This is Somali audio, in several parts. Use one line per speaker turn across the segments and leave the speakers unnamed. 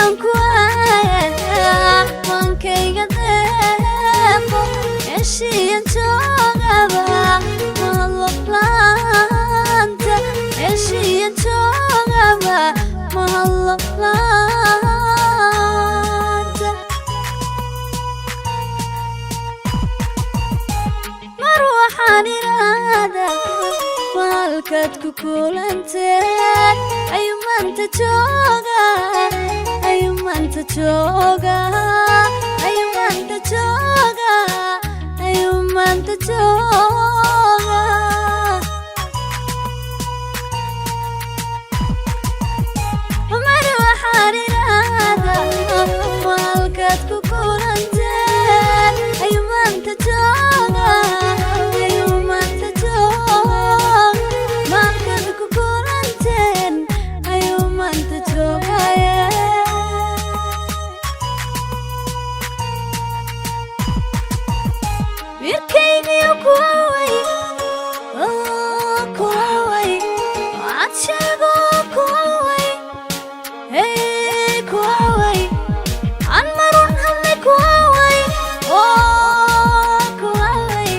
Markaan ku waayaa maankayga deeqo, meeshiiyan joogaba mahadlo laanta, meeshiiyan joogaba mahadlo laanta. Mar waxaan iraahdaa, mahalkaad ku kulanteen ayuu maanta jooga, ayuu maanta jooga, ayuu maanta jooga, ayuu maanta jooga. Mar waxaan iraahdaa, mahalkaad ku kulanteen ayuu maanta jooga, ayuu maanta jooga, mahalkaad ku kulanteen ayuu maanta joogaye. Wiilkaygiyo kuwaway, kuwaway, waxaad sheego kuwaway, hey kuwaway, aan marun hadlay kuwaway, oh kuwaway,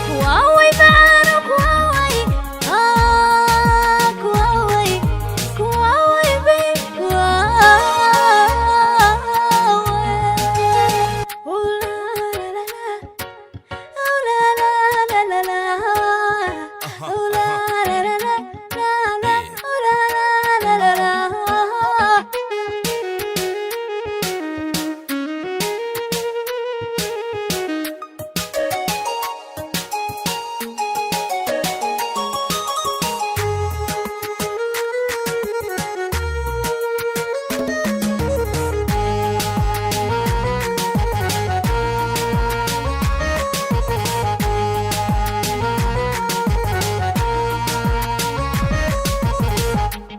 kuwaway macaano kuwaway, ah kuwaway, kuwaway babe kuwaway. Oh la la la la. Oh la la la la la. Oh la la la la la la. Oh la la la la la.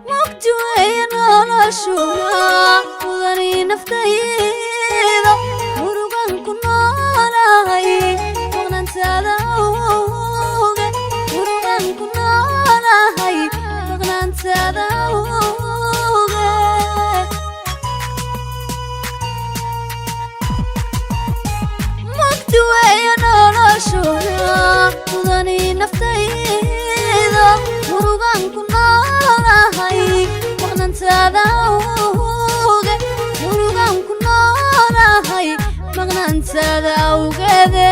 Mugdi weeye noloshuna, mudani naftayda, murugan ku noolahay maqnaantaada awgeed, murugan ku noolahay maqnaantaada awgeed. Mugdi weeye noloshuna, mudani naftayda, murugan ku noolahay maqnaantaada awgeed, murugan ku noolahay maqnaantaada awgeede.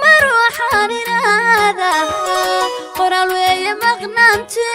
Mar waxaan iraahdaa, qoraal weeye maqnaante.